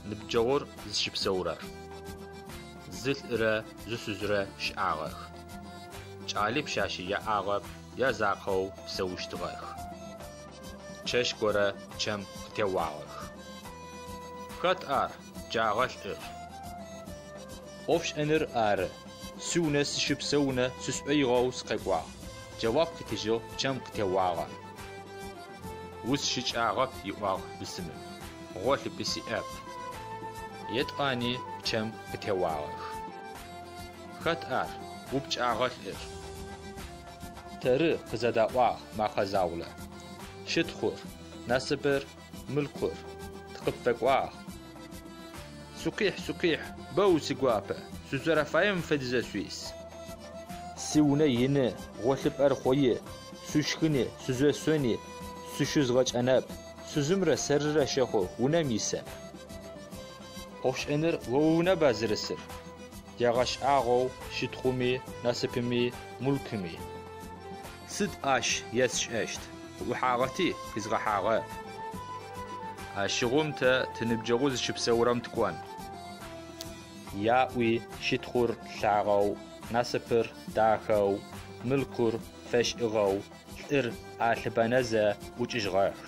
ныбджэгъур зыщыпсэурэр. Зы лӏырэ зы шъузрэ щыӏагъэх. Кӏали пшъашъи яӏагъэп, язакъоу псэущтыгъэх. Чэщ горэ пчъэм къытеуагъэх. Хэт ар? джагъэ лӏыр. ӏофшӏэныр ары. Сиунэ сыщыпсэунэ сшӏоигъоу сыкъэкӏуагъ, джэуап къытыжьыгъ пчъэм къытеуагъэм. Усщыкӏагъэп, ыӏуагъ бысымым, гъолъыпӏи сиӏэп. Етӏани пчъэм къытеуагъэх. Хэт ар? упчӏагъэ лӏыр. Тэры, къызэдаӏуагъ мэкъэ заулэ. Щытхъур, насыпыр, мылъкур, тыкъыпфэкӏуагъ. Шъукъихь, шъукъихь, бэу сигуапэ, шъузэрэфаем фэдизэ шъуис. Сиунэ ины, гъолъыпӏэр хъои, шъушхыни, шъузэшъони, шъущызгъэкӏэнэп, шъузымрэ сэрырэ щэхъу унэм исэп. ӏофшӏэныр о уиунэба зэрысыр? Егъэшӏагъоу щытхъуми, насыпыми, мылъкуми. Сыд ащ есшӏэщт? Къыӏухьагъэти, къизгъэхьагъэп. Ащыгъум тэ тиныбджэгъу зыщыпсэурэм тыкӏон. Яӏуи, щытхъур лъагэу, насыпыр дахэу, мылъкур фэшӏыгъэу лӏыр алъыбанэзэ ӏукӏыжьыгъэх.